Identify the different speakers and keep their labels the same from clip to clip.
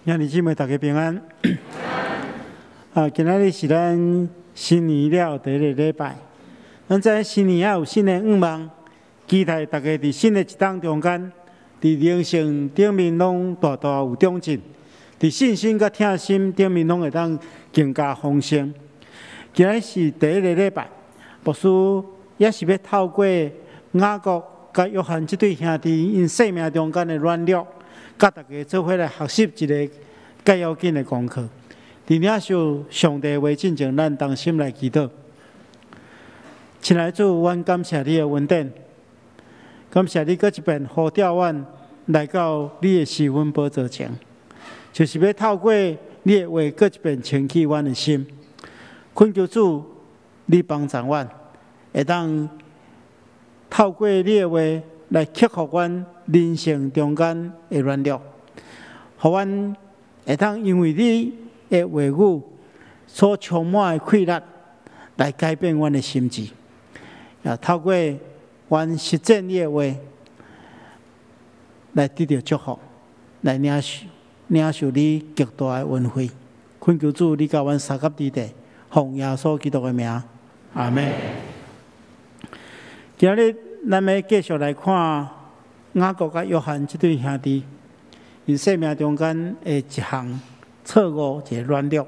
Speaker 1: 兄弟姊妹，大家平安。啊，今仔日是咱新年了第一个禮拜。咱知新年仔有新的願望，期待大家佇新的一冬中間，佇靈性頂面攏大大有長進，佇信心佮疼心頂面攏會當更加豐盛。今仔日是第一個禮拜，牧師也是欲透過雅各佮約翰這對兄弟𪜶生命中間的軟弱，佮大家做伙來學習一个較要緊的功課。佇領受上帝話進前，咱同心來祈禱。親愛的主，阮感謝你的恩典，感謝你閣一遍呼召阮來到你的施恩寶座前，就是欲透過你的話，閣一遍清洗阮的心。懇求主，你幫助阮，會當透過你的話來克服阮人性中間的軟弱，予阮會當因為你的話語所充滿的氣力，來改變阮的心志，也透過阮實踐你的話，來得著祝福，來領受你極大的恩惠。懇求主，你佮阮相佮佇地，奉耶穌基督的名，阿們。今日咱欲繼續來看雅各佮約翰這對兄弟，𪜶生命中間的一項錯誤，一个軟弱，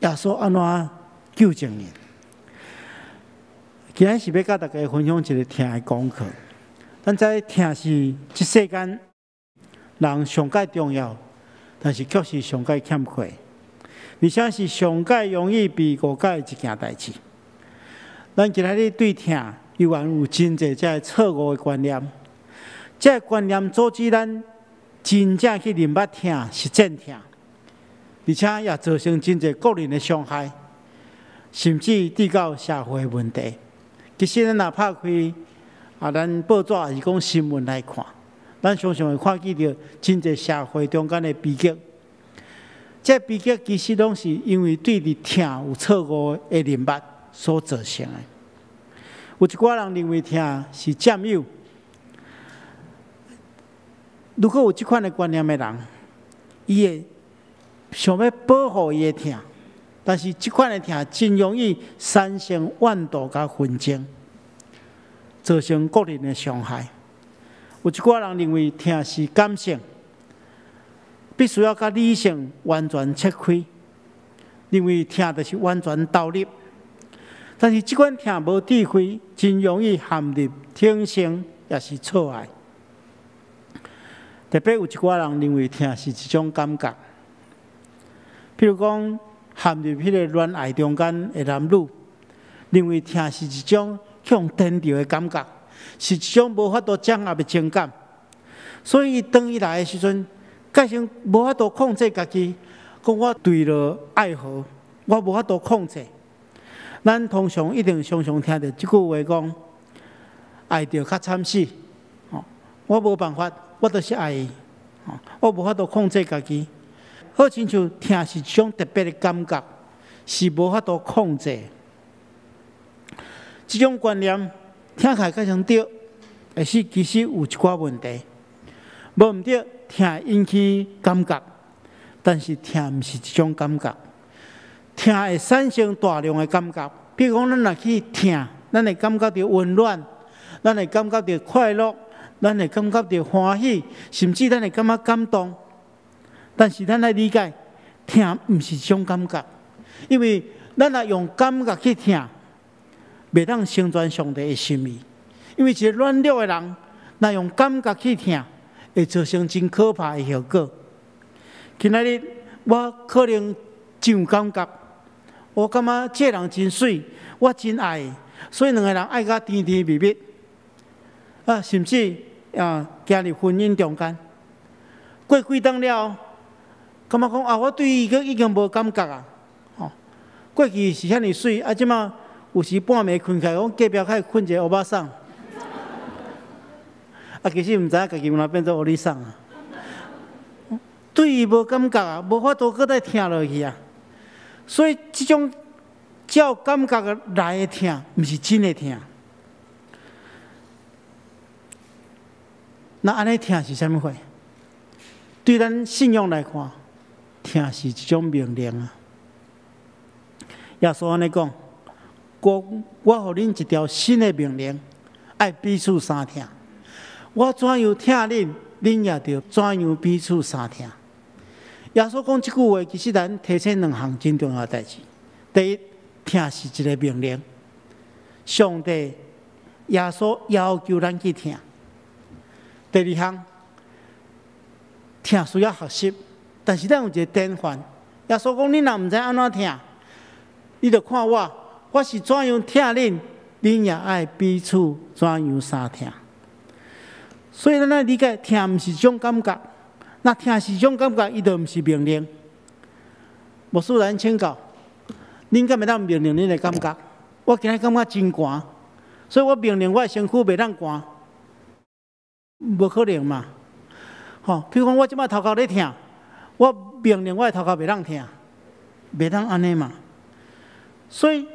Speaker 1: 耶穌按怎糾正𪜶？今日是欲佮大家分享一个疼的功課。咱知疼是這世間人上蓋重要，但是卻是上蓋欠缺，而且是上蓋容易被誤解的一件代誌。咱今仔日對疼猶原有真濟這个錯誤的觀念，這个觀念阻止咱真正去認捌疼、實踐疼，而且也造成真濟個人的傷害，甚至致到社會的問題。其實咱若拍開啊，咱報紙抑是講新聞來看，咱常常會看見著真濟社會中間的悲劇。這悲劇其實攏是因為對佇疼有錯誤的認捌所造成的。有一寡人認為疼是佔有。如果有這款的觀念的人，伊會想欲保護伊的疼，但是這款的疼真容易產生怨妒佮紛爭，造成個人的傷害。有一寡人認為疼是感性，必須要佮理性完全切開，認為疼就是完全投入。但是這款疼無智慧，真容易陷入天性，抑是錯愛。特別有一寡人認為疼是一種感覺，譬如講陷入彼个戀愛中間的男女，認為疼是一種予人電著的感覺，是一種無法度掌握的情感。所以當伊來的時陣，改成無法度控制家己，講我墜落愛河，我無法度控制。咱通常一定常常聽著這句話講，愛著較慘死，我無辦法，我就是愛伊，我無法度控制家己。好親像疼是一種特別的感覺，是無法度控制。這種觀念聽起來較像對，但是其實有一寡問題。無毋對，疼引起感覺，但是疼毋是一種感覺。疼會產生大量的感覺，比如講，咱若去疼，咱會感覺著溫暖，咱會感覺著快樂，咱會感覺著歡喜，甚至咱會感覺感動。但是咱愛理解，疼毋是這種感覺，因為咱若用感覺去疼，袂當成全上帝的心意。因為一个軟弱的人，若用感覺去疼，會造成真可怕的後果。今仔日我可能真有感覺，我感覺這个人真媠，我真愛伊，所以兩个人愛甲甜甜蜜蜜，啊，甚至啊，行入婚姻中間，過幾冬了後，感覺講啊，我對伊閣已經無感覺啊，吼，過去是遐爾媠，啊，這馬有時半暝睏起來，講隔壁較會睏一个歐巴桑，啊，其實毋知影家己有哪變做歐里桑啊，對伊無感覺啊，無法度閣再疼落去啊。所以這種照感覺來的疼，毋是真的疼。那按呢疼是啥物貨？對咱信仰來看，疼是一種命令啊！耶穌按呢講，講我予恁一條新的命令，愛彼此相疼。我怎樣疼恁，恁也著怎樣彼此相疼。耶穌講這句話，其實咱提醒兩項真重要的代誌。第一，疼是一个命令，上帝耶穌要求咱去疼。第二項，疼需要學習，但是咱有一个典範。耶穌講：恁若毋知按怎疼，你就看我，我是怎樣疼恁，恁也愛彼此怎樣相疼。所以咱愛理解，疼毋是一種感覺，若疼是一種感覺，伊就毋是命令。牧師來請教，恁敢會當命令恁的感覺？我今日感覺真寒，所以我命令我的身軀袂當寒，無可能嘛。吼，比如講我這擺頭殼咧疼，我命令我的頭殼袂當疼，袂當按呢嘛。所以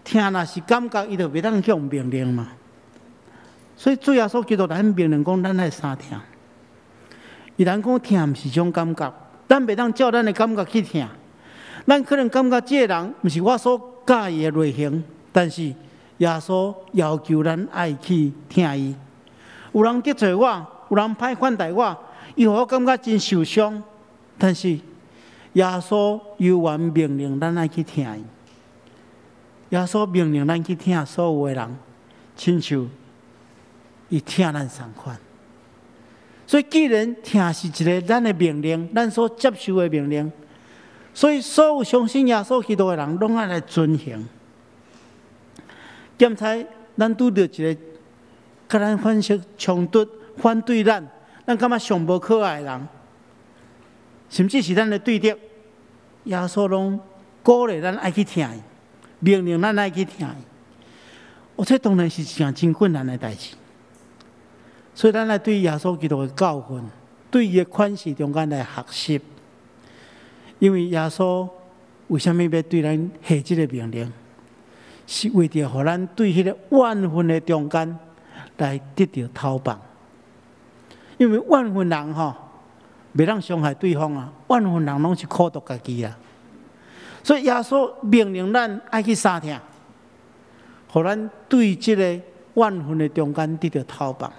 Speaker 1: 疼若是感覺，伊就袂當用命令嘛。所以主耶穌基督來命令講，咱愛相疼。伊咱講疼毋是一種感覺，咱袂當照咱的感覺去疼。咱可能感覺這个人毋是我所佮意的類型，但是耶穌要求咱愛去疼伊。有人得罪我，有人歹款待我，伊予我感覺真受傷，但是耶穌猶原命令咱愛去疼伊。耶穌命令咱去疼所有的人，親像伊疼咱仝款。所以，既然疼是一个咱的命令，咱所接受的命令，所以所有相信耶穌基督的人，攏愛來遵行。檢查咱拄著一个佮咱發生衝突、反對咱，咱感覺上無可愛的人，甚至是咱的對敵，耶穌攏鼓勵咱愛去疼伊，命令咱愛去疼伊。哦，這當然是一件真困難的代誌。所以，咱來對耶穌基督的教訓，對伊的款式中間來學習。因為耶穌為啥物欲對咱下這个命令？是為著予咱對彼个怨恨的中間來得著頭放。因為怨恨人吼，袂當傷害對方啊，怨恨人攏是苦毒家己啊。所以耶穌命令咱愛去相疼，予咱對這個怨恨的中間得著頭放。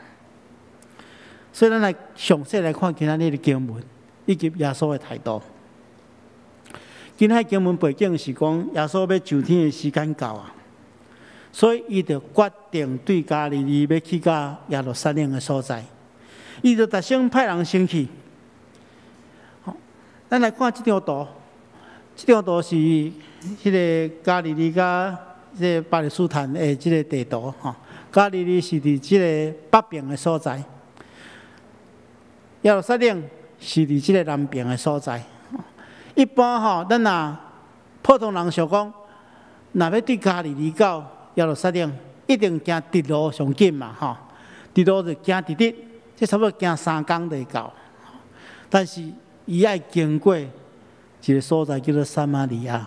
Speaker 1: 所以咱來詳細來看今仔日的經文，以及耶穌的態度。今仔經文背景是講，耶穌欲上天的時間到啊，所以伊就決定對加利利欲去到耶路撒冷的所在，伊就特先派人先去。咱來看這張圖，這張圖是彼个加利利佮這个巴勒斯坦的這个地圖吼。加利利是佇這个北邊的所在，耶路撒冷是佇這个南邊的所在。一般吼，咱若普通人想講，若欲對加利利到耶路撒冷，一定行直路上緊嘛吼。直路就行直直，這差不多行3工就會到。但是伊愛經過一个所在叫做撒瑪利亞，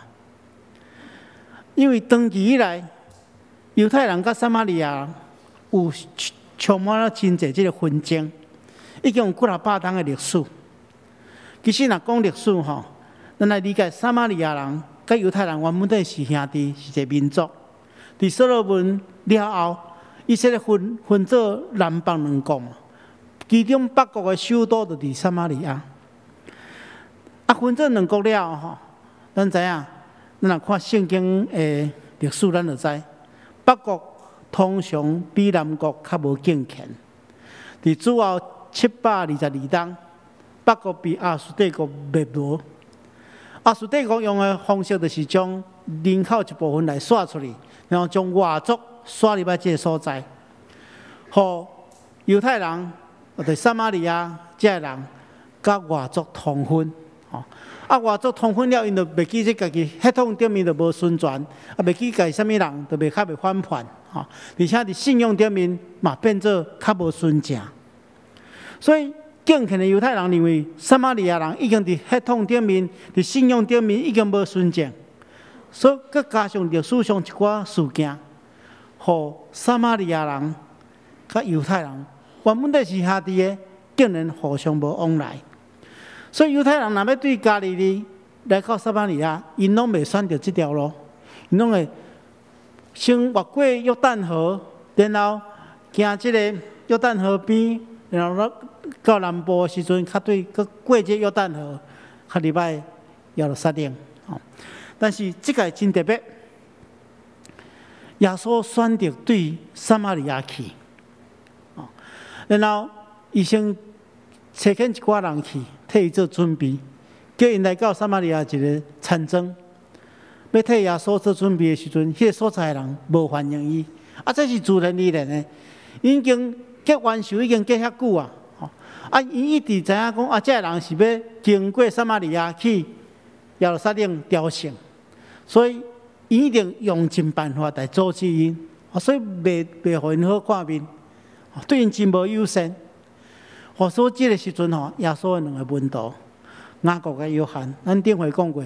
Speaker 1: 因為長期以來，猶太人佮撒瑪利亞有充滿了真濟這个紛爭，已經有幾若百冬的歷史。其實若講歷史吼，咱來理解撒瑪利亞人佮猶太人原本底是兄弟，是一个民族。佇所羅門了後，以色列分分做南北兩國嘛，其中北國的首都就佇撒瑪利亞。啊，分做兩國了後吼，咱知影，咱若看聖經的歷史，咱就知北國通常比南國較無敬虔。佇主後722冬，北國被亞述帝國滅無。亞述帝國用的方式就是將人口一部分來徙出去，然後將外族徙入來這个所在，予猶太人或者撒瑪利亞這个人佮外族通婚，吼啊外族通婚了，𪜶就袂記這家己血統頂面就無純全，啊袂記家己啥物人，就袂較袂反叛，吼，而且佇信仰頂面嘛變做較無純正，所以敬虔的猶太人認為撒瑪利亞人已經佇血統頂面、佇信仰頂面已經無純正，所以閣加上歷史上一寡事件，予撒瑪利亞人佮猶太人原本底是兄弟的，竟然互相無往來。所以猶太人若欲對加利利來到撒瑪利亞，𪜶攏袂選擇這條路，𪜶攏會先越過約旦河，然後行這個約旦河邊，然後到南部的時陣，較對閣過這約旦河，較入來耶路撒冷。但是這個真特別，耶穌選擇對撒瑪利亞去，然後伊先差遣一寡人去替伊做準備，叫𪜶來到撒瑪利亞一个田莊，欲替耶穌做準備的時陣，彼个所在的人無歡迎伊，啊，這是自然而然的，已經結冤仇已經結遐久啊，啊，𪜶一直知影講啊，這个人是欲經過撒瑪利亞去耶路撒冷朝聖，所以𪜶一定用盡辦法來阻止𪜶，所以袂予𪜶好看面，對𪜶真無友善。所以這个時陣吼，耶穌的兩个門徒雅各佮約翰，咱頂回講過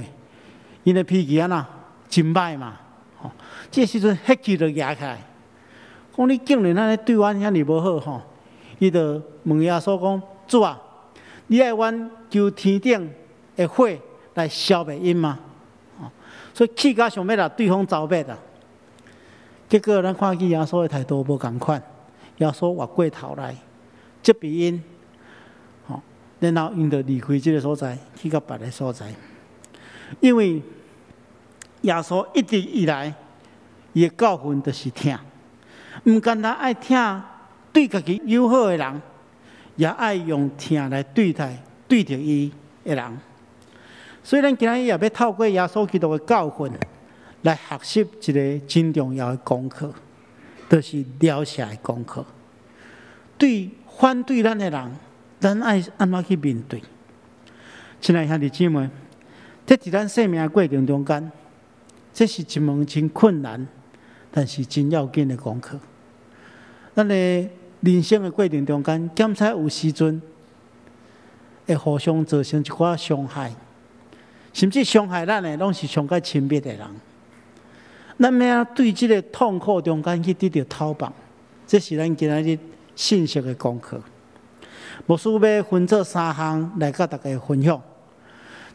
Speaker 1: ，𪜶的脾氣按怎真歹嘛，吼，這个時陣火氣就舉起來，講你竟然按呢對阮遐爾無好吼，伊就問耶穌講：主啊，你愛阮求天頂的火來消滅𪜶嗎？所以氣甲想欲共對方剿滅啊！結果咱看見耶穌的態度無仝款，耶穌越過頭來責備𪜶，吼，然後𪜶就離開這个所在，去到別个所在。因為耶穌一直以來，伊的教訓就是疼，毋干焦愛疼對家己友好的人，也愛用疼來對待對著伊的人。所以，咱今日也欲透過耶穌基督的教訓，來學習一个真重要的功課，就是饒赦的功課。對反對咱的人，咱愛按怎去面對？親愛兄弟姊妹，這佇咱生命的過程中間，這是一門真困難，但是真要緊的功課。咱的人生的過程中間，檢查有時陣會互相造成一寡傷害，甚至傷害咱的，攏是上較親密的人。咱欲按怎對這个痛苦中間去得著透放，這是咱今仔日信息的功課。牧師欲分做三項來佮大家分享。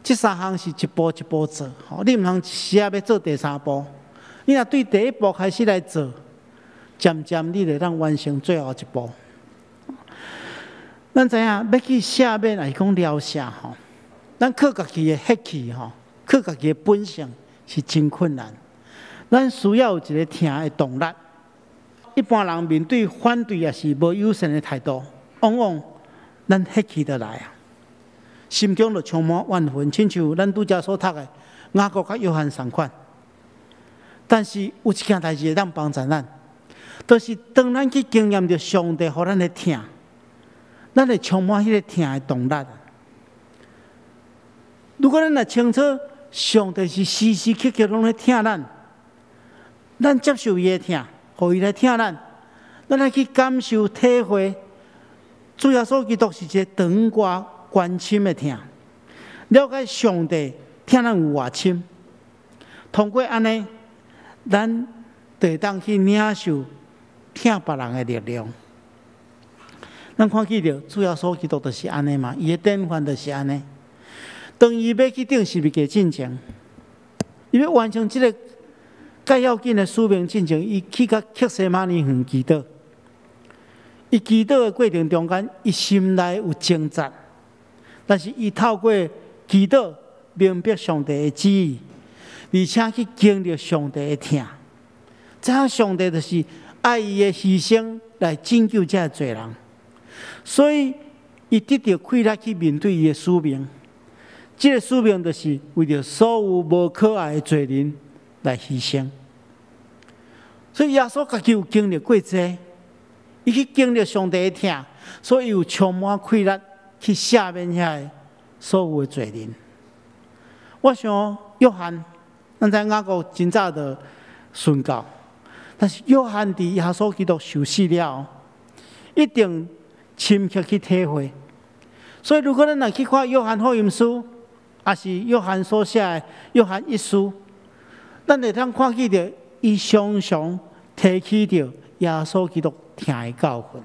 Speaker 1: 這三項是一步一步做，你毋通一時仔欲做第三步。你若對第一步開始來做，漸漸你就會當完成最後一步。咱知影欲去赦免，抑是講饒赦吼，咱靠家己的血氣吼，靠家己的本性是真困難。咱需要有一个疼的動力。一般人面對反對抑是無友善的態度，往往咱火氣就來啊，心中就充滿怨恨，親像咱拄才所讀的雅各佮約翰仝款。但是有一件代誌會當幫助咱，就是當咱去經驗著上帝予咱的疼，咱會充滿彼个疼的動力。如果咱若清楚上帝是時時刻刻攏咧疼咱，咱接受伊的疼，予伊來疼咱，咱來去感受體會，主耶穌基督是一个長掛關心的疼，了解上帝疼咱有偌深，通過按呢，咱就會當去領受疼別人的力量。咱看見著主耶穌基督就是按呢嘛，伊的典範就是按呢。當伊欲去釘十字架進前，伊欲完成這个蓋要緊的使命進前，伊去到客西馬尼園祈禱。伊祈禱的過程中間，伊心內有掙扎，但是伊透過祈禱明白上帝的旨意，而且去經歷上帝的疼。知影上帝就是愛伊的犧牲來拯救這个罪人，所以伊得著氣力去面對伊的使命。這个使命就是為著所有無可愛的罪人來犧牲。所以耶穌家己有經歷過這个，伊去經歷上帝的疼，所以有充滿氣力去赦免遐个所有的罪人。我想約翰，咱知雅各真早就殉教，但是約翰佇耶穌基督受死了後，一定深刻去體會。所以如果咱若去看約翰福音書，抑是約翰所寫的約翰一書，咱會當看見著伊常常提起著耶穌基督疼的教訓。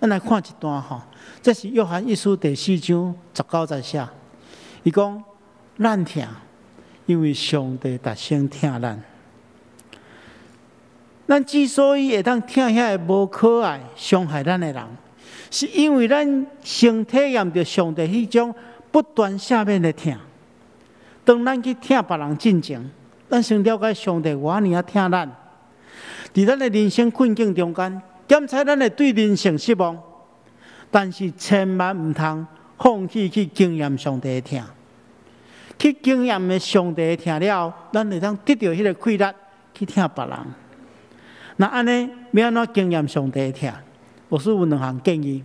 Speaker 1: 咱來看一段吼，這是約翰一書第四章19節寫。伊講咱疼，因為上帝特先疼咱。咱之所以會當疼遐个無可愛、傷害咱的人，是因為咱先體驗著上帝彼種不斷赦免的疼。當咱去疼別人進前，咱先了解上帝偌爾仔疼咱。佇咱的人生困境中間，檢查咱會對人性失望，但是千萬毋通放棄去經驗上帝的疼。去經驗的上帝的疼了後，咱會當得著彼個氣力去疼別人。那按呢，欲按怎經驗上帝的疼？牧師有兩項建議。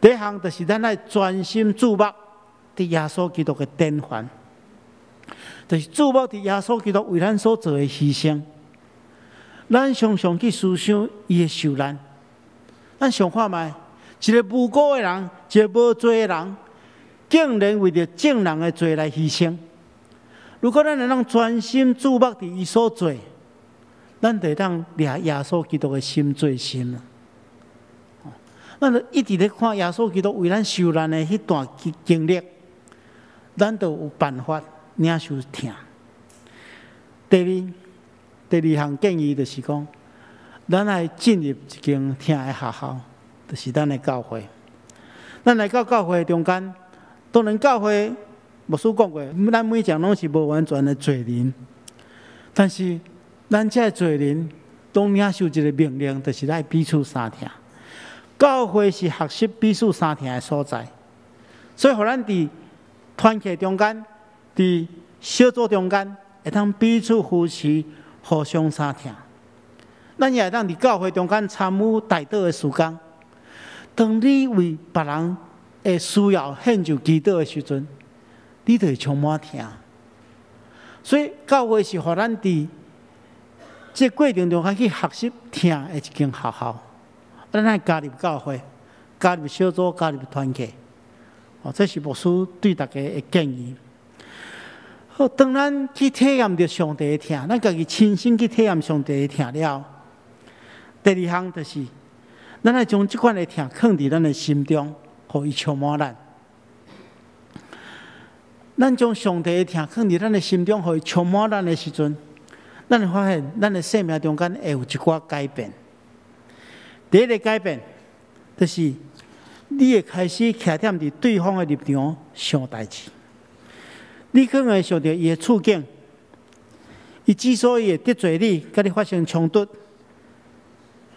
Speaker 1: 第一項就是咱愛專心注目佇耶穌基督的典範，就是注目佇耶穌基督為咱所做的犧牲。咱常常去思想伊的受難。咱想看覓，一个無辜的人，一个無罪的人，竟然為著眾人的罪來犧牲。如果咱會當專心注目佇伊所做，咱就會當掠耶穌基督的心做心。咱就一直咧看耶穌基督為咱受難的彼段經歷，咱就有辦法領受疼。第二項建議就是講，咱愛進入一間疼的學校，就是咱的教會。咱來到教會中間，當然教會牧師講過，咱每一個攏是無完全的罪人，但是咱這个罪人攏領受一个命令，就是愛彼此相疼。教會是學習彼此相疼的所在，所以予咱佇團契中間，佇小組中間，會當彼此扶持，互相相疼。咱也會當佇教會中間參與代禱的事工。當你為別人的需要獻上祈禱的時陣，你就會充滿疼。所以教會是予咱佇這個過程中間去學習疼的一間學校。咱愛加入教會，加入小組，加入團契。哦，這是牧師對大家的建議。好，當咱去體驗著上帝的疼，咱家己親身去體驗上帝的疼了。第二項就是，咱愛將這款的疼囥佇咱的心中，予伊充滿咱。咱將上帝的疼囥佇咱的心中，予伊充滿咱的時陣，咱會發現咱的生命中間會有一寡改變。第一个改變，就是你會開始徛踮佇對方的立場想代誌。你可能會想著伊的處境，伊之所以會得罪你，佮你發生衝突，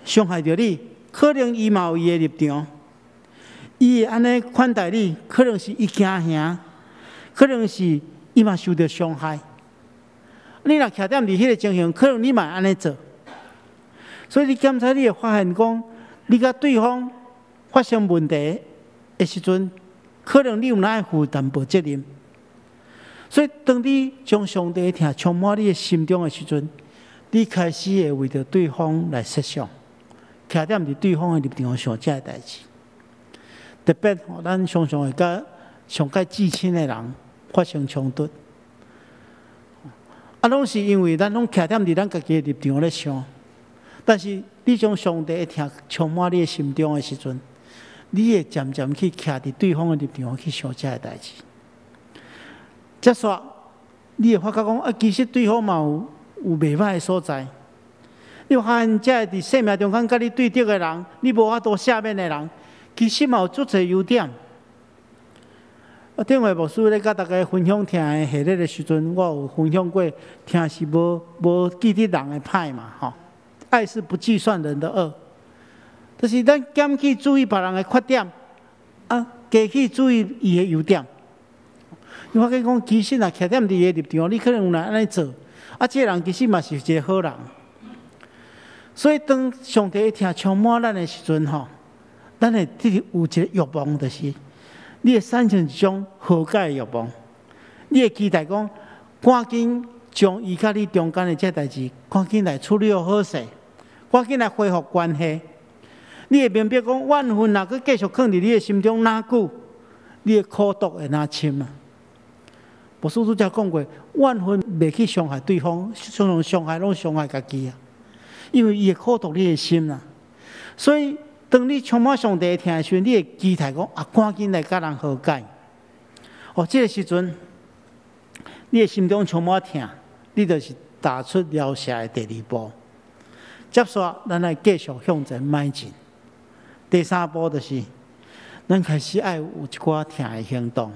Speaker 1: 傷害著你，可能伊嘛有伊的立場。伊會按呢款待你，可能是伊驚嚇，可能是伊嘛受著傷害。你若徛踮佇彼个情形，可能你嘛會按呢做。所以你檢查，你會發現講，你佮對方發生問題的時陣，可能你有哪會負淡薄責任。所以，當你將上帝的疼充滿你的心中的時陣，你開始會為著對方來設想，徛踮佇對方的立場想這个代誌。特別吼，咱常常會佮上蓋至親的人發生衝突，啊，攏是因為咱攏徛踮佇咱家己的立場咧想。但是，你將上帝的疼充滿你的心中的時陣，你會漸漸去徛佇對方的立場去想這个代誌。接煞，你會發覺講啊，其實對方嘛有袂䆀的所在。你發現這个佇生命中間佮你對敵的人，你無法度赦免的人，其實嘛有足濟優點。啊，頂回牧師咧佮大家分享疼的系列的時陣，我有分享過，疼是無記得人的歹嘛，吼。愛是不計算人的惡，就是咱減去注意別人的缺點，啊，加去注意伊的優點。你發覺講，其實若徛踮佇伊的立場，你可能有來按呢做，啊，這個人其實嘛是一个好人。所以當上帝的疼充滿咱的時陣，吼，咱會得有一個欲望，就是你會產生一種和解的欲望。你會期待講，趕緊將伊佮你中間的這代誌，趕緊來處理好勢，趕緊來恢復關係。你會明白講，怨恨若閣繼續囥佇你的心中若久，你的苦毒會若深啊。牧師拄才講過，怨恨袂去傷害對方，常常傷害攏傷害家己啊。因為伊會苦毒你的心啦。所以，當你充滿上帝的疼的時陣，你會期待講啊，趕緊來佮人和解。哦，這个時陣，你的心中充滿疼，你就是踏出饒赦的第二步。接續，咱愛繼續向前邁進。第三步就是，咱開始愛有一寡疼的行動。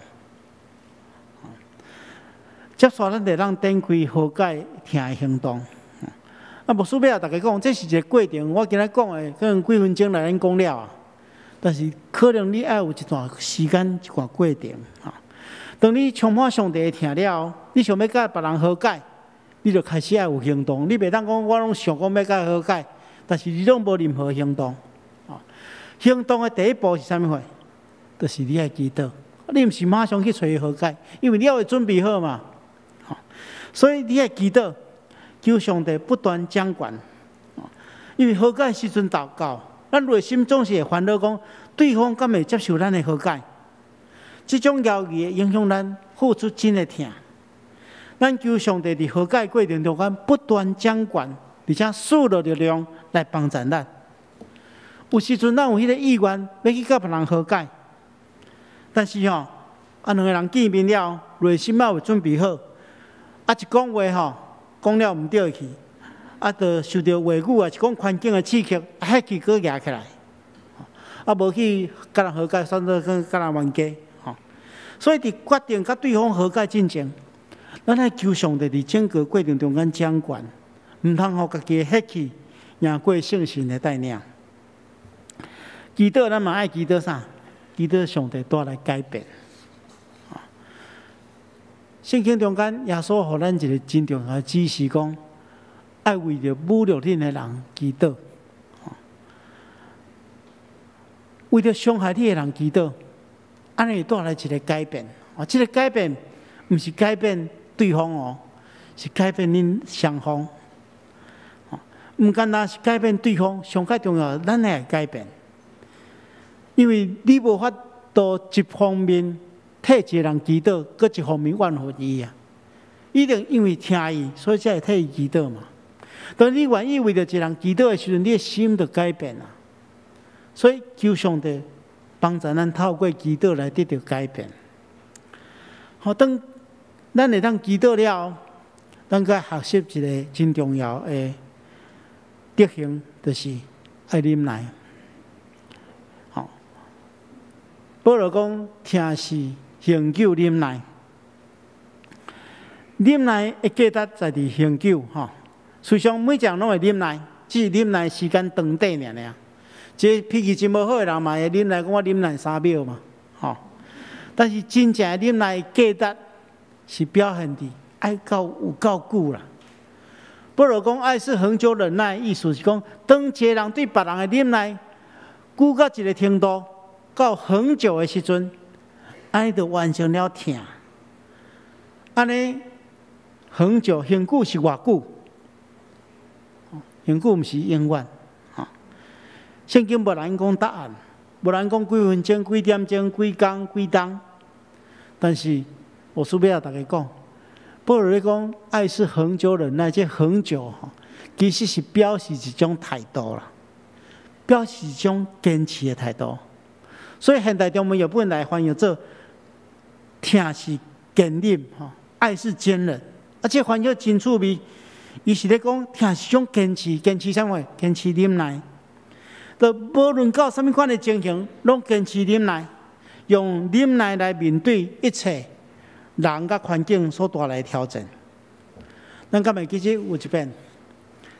Speaker 1: 接續，咱就通展開和解疼的行動。啊，牧師欲共大家講，這是一個過程。我今仔講的可能幾分鐘內咱講了啊，但是可能你愛有一段時間，一段過程。哈，當你充滿上帝的疼了，你想欲佮別人和解，你就開始愛有行動。你袂當講我攏想講欲佮和解，但是你攏無任何行動。行動的第一步是啥物貨？就是你愛祈禱。你毋是馬上去揣伊和解，因為你猶未準備好嘛。所以你愛祈禱，求上帝不斷掌權。因為和解時陣禱告，咱內心總是會煩惱講，對方敢會接受咱的和解？這種猶豫會影響咱付出真的疼。咱求上帝佇和解過程中間不斷掌權，而且賜落力量來幫助咱。有時陣咱有彼个意願欲去佮別人和解，但是吼，啊兩个人見面了，內心猶未準備好，啊一講話吼，講了毋對去，啊，就受著話語啊，是講環境的刺激，火氣閣夯起來，啊無去佮人和解，算做佮人冤家，吼。所以佇決定佮對方和解進前，咱愛求上帝佇整個過程中間掌權，毋通予家己的火氣贏過聖神的帶領。祈禱咱嘛愛祈禱啥？祈禱上帝帶來改變。聖經中間耶穌予咱一个真重要的指示，講愛為著侮辱恁的人祈禱，為著傷害你的人祈禱，按呢會帶來一个改變。哦，這个改變毋是改變對方哦，是改變恁雙方。毋干焦是改變對方，上較重要，咱也會改變。因為你無法度一方面替一个人祈禱，閣一方面怨恨伊啊。一定因為疼伊，所以才會替伊祈禱嘛。當你願意為著一个人祈禱的時陣，你的心就改變啊。所以求上帝幫助咱透過祈禱來得著改變。好，當咱會當祈禱了，咱閣學習一个真重要的德行，就是愛忍耐。好，保羅講，疼是恆久忍耐，忍耐的價值在佇恆久吼。事實上，每一個人攏會忍耐，只是忍耐時間長短爾爾。這脾氣真無好的人嘛會忍耐，講我忍耐3秒嘛，吼。但是真正的忍耐價值是表現佇愛夠有夠久啦。保羅講愛是恆久忍耐，意思是講，當一个人對別人的忍耐久到一个程度，到恆久的時陣，按呢就完成了疼。按呢恆久，恆久是偌久？恆久毋是永遠。吼，聖經無人講答案，無人講幾分鐘、幾點鐘、幾工、幾冬。但是我是欲共大家講，保羅咧講愛是恆久忍耐，這恆久吼，其實是表示一種態度啦，表示一種堅持的態度。所以現代中文譯本來翻譯做疼是堅忍，吼，愛是堅忍。啊，這翻譯真趣味，伊是咧講疼是種堅持，堅持啥物？堅持忍耐。就無論到啥物款的情形，攏堅持忍耐，用忍耐來面對一切人佮環境所帶來的挑戰。咱敢會記得有一遍，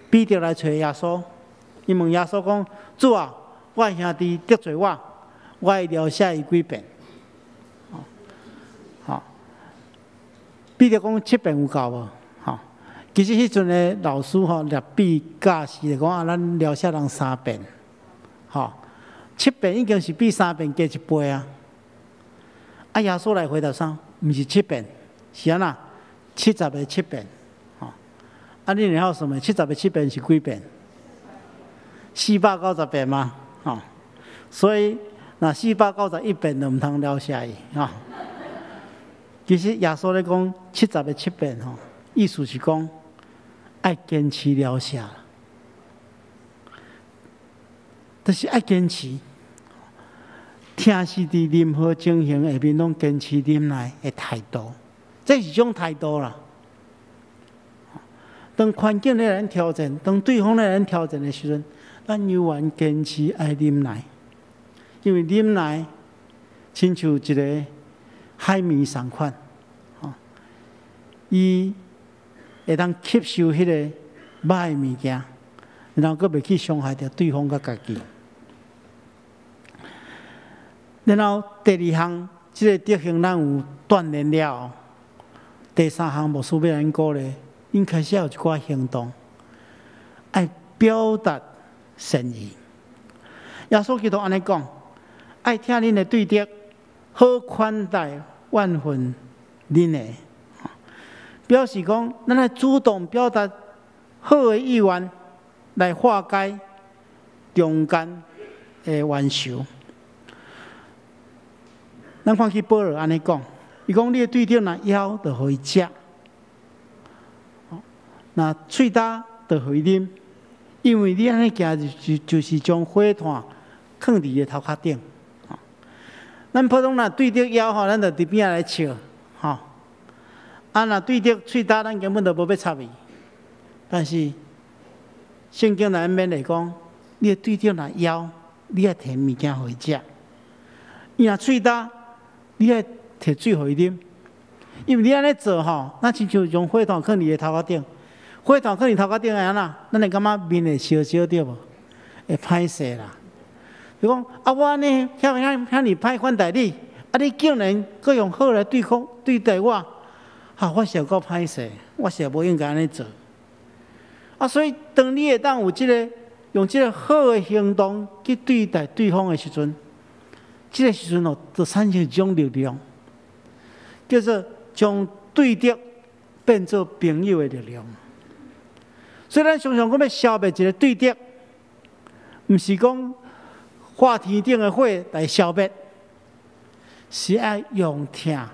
Speaker 1: 彼得來揣耶穌，伊問耶穌講：主啊，我的兄弟得罪我，我會饒赦伊幾遍？吼，彼得講七遍有夠無？吼，其實彼陣的老師吼，立比教示就講啊，咱饒赦人三遍，吼，七遍已經是比三遍加一倍啊。啊，耶穌來回答啥？毋是七遍，是按怎？70个七遍，吼。啊，你會曉算無？七十个七遍是幾遍？490遍嗎？吼。所以，若491遍就毋通饒赦伊，吼。其實耶穌咧講七十个七遍，吼，意思是講愛堅持饒赦，就是愛堅持。疼是佇任何情形下面攏堅持忍耐的態度，這是一種態度啦。當環境咧來挑戰，當對方咧來挑戰的時陣，咱猶原堅持愛忍耐，因為忍耐親像一个海綿仝款，吼，伊會當吸收彼個歹的物件，然後閣袂去傷害著對方佮家己。然後第二項，這个德行咱有鍛鍊了後，第三項牧師欲咱鼓勵，𪜶開始有一寡行動，愛表達善意。耶穌基督按呢講：愛疼恁的對敵，好款待怨恨恁的，表示講咱愛主動表達好的意願，來化解中間的冤仇。咱看見保羅按呢講，伊講你的對敵若枵，就予伊食；若喙焦，就予伊啉。因為你按呢行，就是將火炭囥佇伊的頭殼頂。咱普通若對敵枵吼，咱就佇邊仔來笑，吼。啊，若對敵喙焦，咱根本就無欲插伊。但是聖經內面來講，你的對敵若枵，你愛提物件予伊食；伊若喙焦，你愛提水予伊啉。因為你按呢做吼，咱親像將火炭囥佇伊的頭殼頂，火炭囥佇頭殼頂會按怎？咱會感覺面會燒燒對無？會歹勢啦。就講啊，我按呢遐遐遐爾歹款待你，啊，你竟然閣用好來對抗對待我，哈！我是有夠歹勢，我是無應該按呢做。啊，所以當你會當有這个用這个好的行動去對待對方的時陣，這个時陣哦，就產生一種力量，叫做將對敵變做朋友的力量。所以咱常常講欲消滅一个對敵，毋是講化天頂的火來消滅，是愛用疼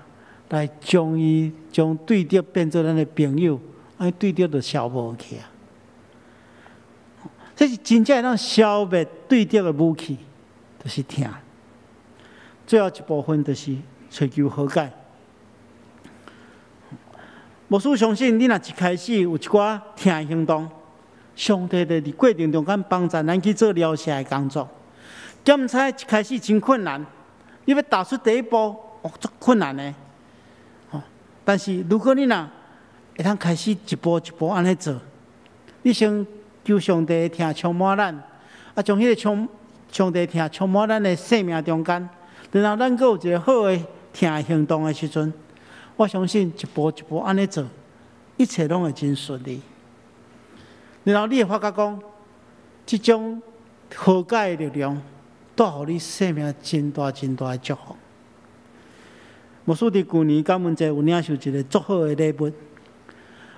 Speaker 1: 來將伊將對敵變做咱的朋友，按呢對敵就消無去啊。這是真正會當消滅對敵的武器，就是疼。最後一部分就是尋求和解。牧師相信，你若一開始有一寡疼的行動，上帝就佇過程中間幫助咱去做療赦的工作。檢查一開始真困難，你欲踏出第一步，哦，足困難的。吼！但是如果你若會當開始一步一步按呢做，你先求上帝的疼充滿咱，啊，將彼个充上帝疼充滿咱的生命中間，然後咱閣有一个好的疼的行動的時陣，我相信一步一步按呢做，一切攏會真順利。然後你會發覺講，這種和解的力量，帶予你生命真大真大的祝福。牧師佇舊年感恩節有領受一个足好的禮物，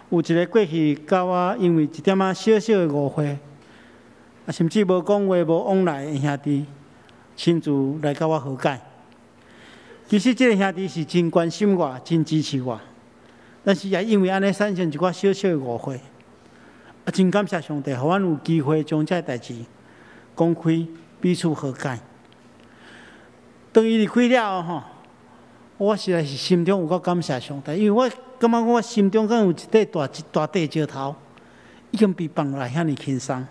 Speaker 1: 有一个過去佮我因為一點仔小小的誤會，啊，甚至無講話、無往來的兄弟，親自來佮我和解。其實這个兄弟是真關心我、真支持我，但是也因為按呢產生一寡小小的誤會，啊，真感謝上帝，予阮有機會將這个代誌講開，彼此和解。當伊離開了後，吼，我實在是心中有夠感謝上帝，因為我感覺我心中敢有一塊大一大塊石頭已經被放落來遐爾輕鬆。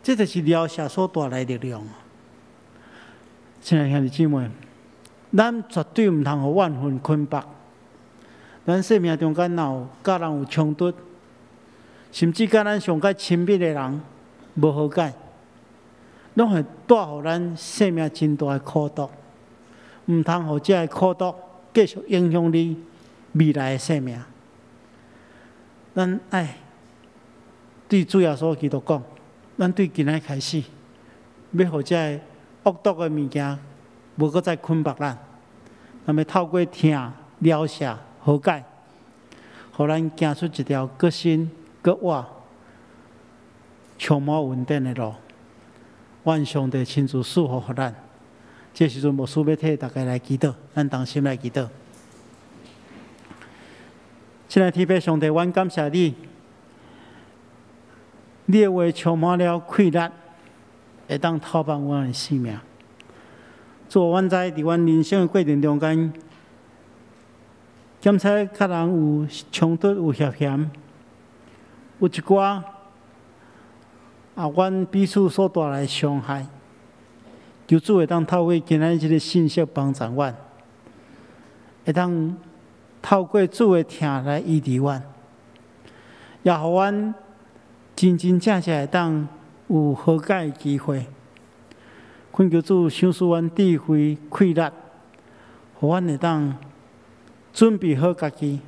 Speaker 1: 這就是療赦所帶來的力量。親愛兄弟姊妹，咱絕對毋通予怨恨捆綁。咱生命中間若有佮人有衝突，甚至佮咱上較親密的人無和解，攏會帶予咱生命真大的苦毒。毋通予這个苦毒繼續影響你未來的生命。咱愛對主耶穌基督講，咱對今仔開始，欲予這个惡毒的物件無閣再捆綁咱，咱欲透過疼、療赦、和解，予咱行出一條閣新、閣活、充滿恩典的路。願上帝親自賜福予咱。這時陣，牧師欲替大家來祈禱，咱同心來祈禱。親愛的天父上帝，阮感謝你，你的話充滿了氣力，會當透放阮的生命。主，阮知佇阮人生的過程中間，檢測佮人有衝突、有涉嫌，有一寡啊，阮彼此所帶來的傷害。求主會當透過今仔日這个信息幫助阮，會當透過主的疼來醫治阮，也予阮真真正正會當有和解的機會。懇求主賞賜阮智慧、氣力，予阮會當準備好家己，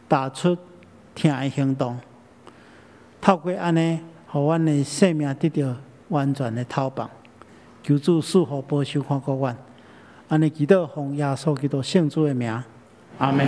Speaker 1: 踏出疼的行動。透過按呢，予阮的生命得著完全的投放。求主賜福保守看顧阮，按呢祈禱奉耶穌基督聖主的名，阿門。